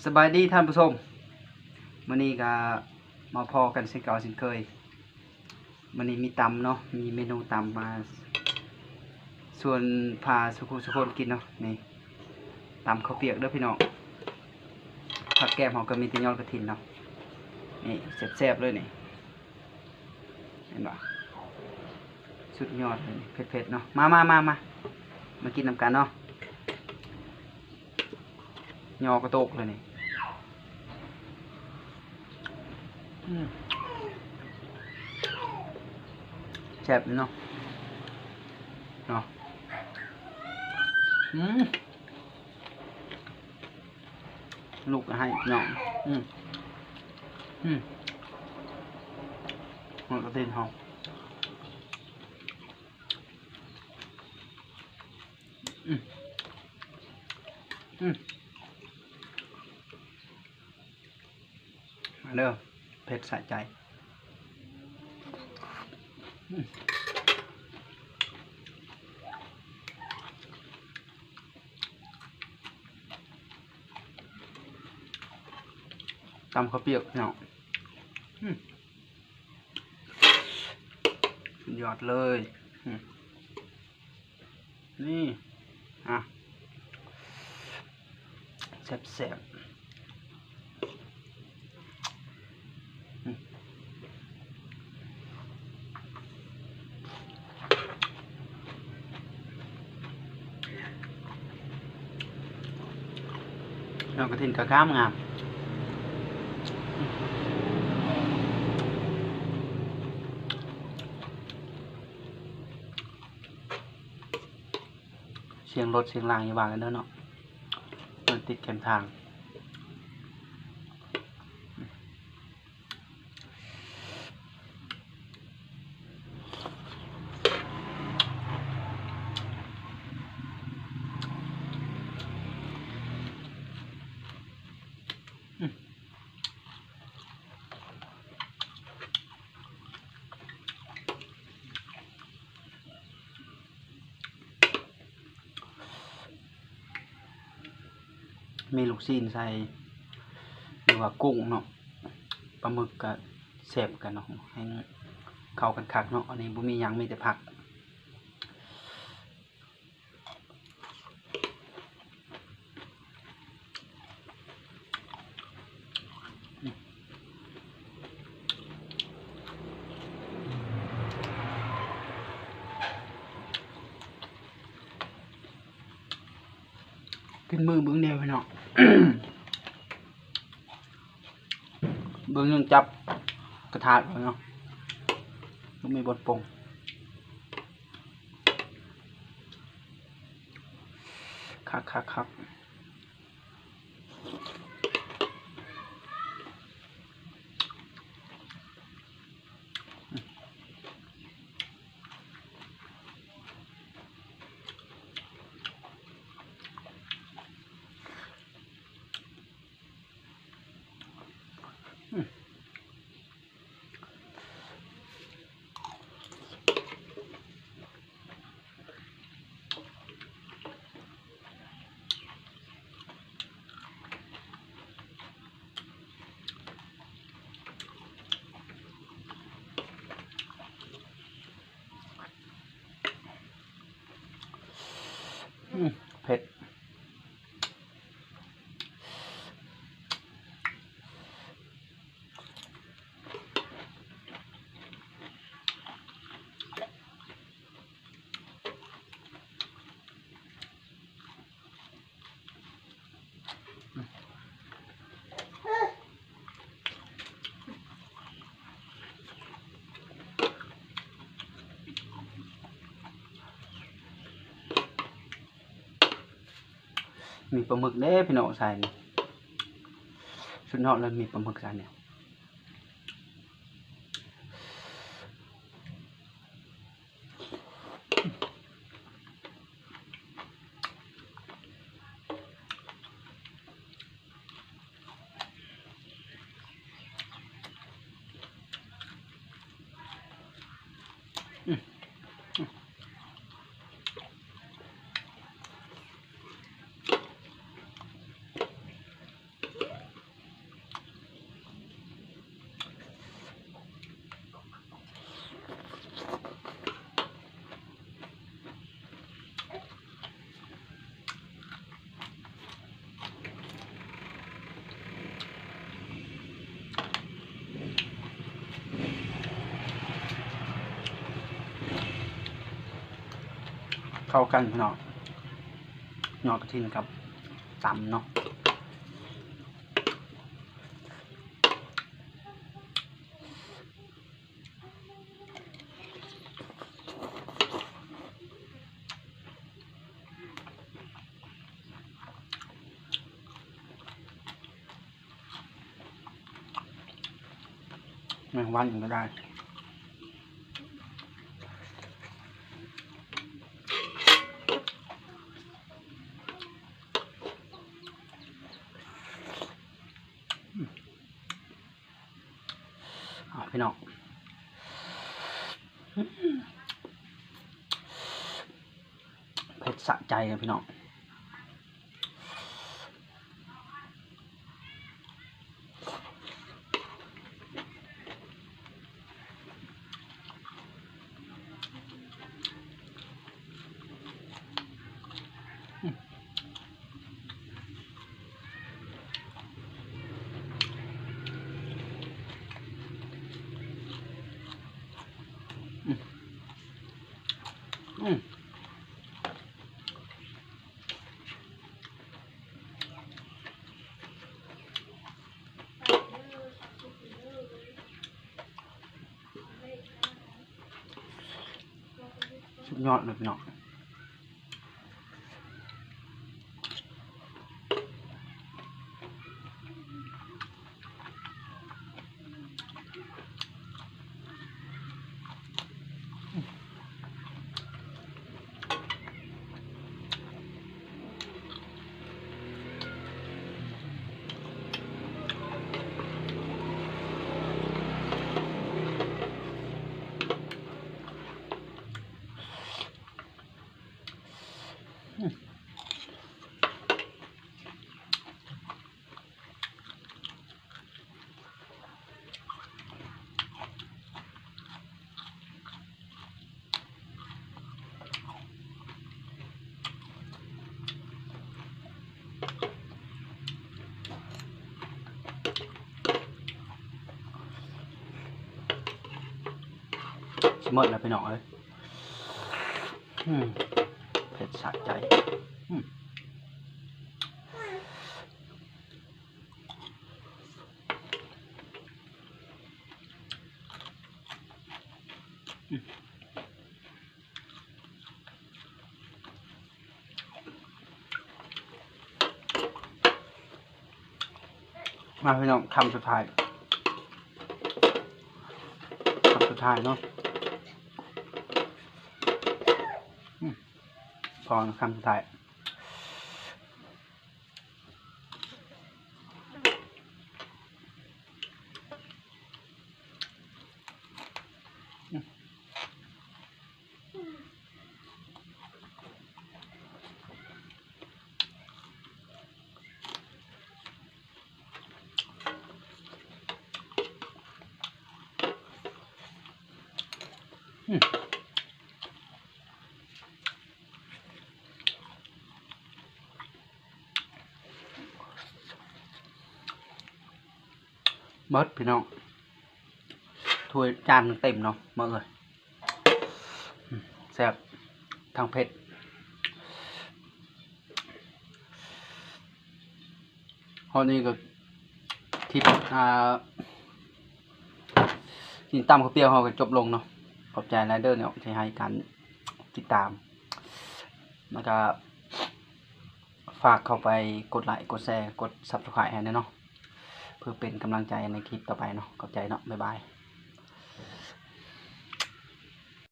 ສະບາຍດີທ່ານຜູ້ຊົມ, ມື້ນີ້ກະມາພໍ້ກັນເຊັ່ນເກົ່າເຊັ່ນເຄີຍ. ມື້ນີ້ມີຕຳເນາະ, ມີເມນູຕຳມາຊວນພາສູ່ຄູ່ສູ່ຄົນກິນເນາະ. ນີ້ ຕຳເຂົ້າປຽກເດີພີ່ນ້ອງ. ຜັກແກ້ມເຮົາກໍມີແຕ່ຍອດກະຖິນເນາະ. ນີ້ ແຊບໆເລີຍນີ້. ເຫັນບໍ່? ສຸດຍອດເລີຍ ເຜັດໆເນາະ. ມາ ມາ ມາ ມາ ມາກິນນຳກັນເນາະ. ຍໍກະໂຕກເລີຍນີ້. ອືມ ແຊບເນາະ ເນາະ. ອືມ ລູກໃຫ້ນ້ອງ. ອືມ ອືມ ມັນກະຕິນຫອມ. ອືມ ອືມ ມາເດີ ເຜັດສະໃຈ. ອືມ ຕຳເຂົ້າປຽກເນາະ. ອືມ ສຸດຍອດເລີຍ. ອືມ ນີ້ ອ່ະ ແຊບໆ. ດອກກະຖິນກໍງາມໆ. ສຽງລົດສຽງລາງຢ່າວ່າກັນເດີເນາະ, ມັນຕິດແຄມທາງ. ມີລູກຊີ້ນໃສ່ ຫຼືວ່າກຸ້ງເນາະ, ປາໝຶກກະແຊບຄືກັນເນາະ, ແຮ່ງເຂົ້າກັນຄັກເນາະ. ອັນນີ້ບໍ່ມີຫຍັງ ມີແຕ່ຜັກ. ກິນມື້ເບິ່ງແນວ ພີ່ນ້ອງ. ເບິ່ງຍັງຈັບກະທະຢູ່ເນາະ, ບໍ່ມີບ່ອນປົງ. ຄັກໆໆ. ອືມ ເຜັດ. ມີປາໝຶກເດ້ພີ່ນ້ອງ ໃສ່ນີ້ ສຸດຍອດເລີຍ ມີປາໝຶກໃສ່ນີ້. ອືມ. ເຂົ້າກັນພີ່ນ້ອງ ຍອດກະຖິນກັບຕຳເນາະ. ແມງວັນກໍໄດ້. ອ້າວ ພີ່ນ້ອງ ເຜັດສະໃຈນະພີ່ນ້ອງ. ອືມ ອືມ ສຸດຍອດເລີຍພີ່ນ້ອງ. ຊິໝົດແລ້ວພີ່ນ້ອງເອີຍ. ອືມ ເຜັດສະໃຈ. ອືມ ມາພີ່ນ້ອງ ຄຳສຸດທ້າຍ ຄຳສຸດທ້າຍເນາະ. ອືມ ພໍ ຄຳສຸດທ້າຍ. ອືມ ເບິດພີ່ນ້ອງ ຖ້ວຍ ຈານເຕັມເນາະ ໝົດເລີຍ. ອືມ ແຊບ ທັງເຜັດ. ຮອດນີ້ກໍ ຄລິບ ອ່າ ກິນຕຳເຂົ້າປຽກເຮົາກໍຈົບລົງເນາະ. ຂອບໃຈຫຼາຍເດີເນາະ ທີ່ໃຫ້ການຕິດຕາມ ແລ້ວກໍ ຝາກເຂົ້າໄປກົດໄລ ກົດແຊ ກົດ Subscribe ໃຫ້ແດ່ເນາະ ເພື່ອເປັນກຳລັງໃຈໃນຄລິບຕໍ່ໄປເນາະ. ຂອບໃຈເນາະ ບາຍບາຍ.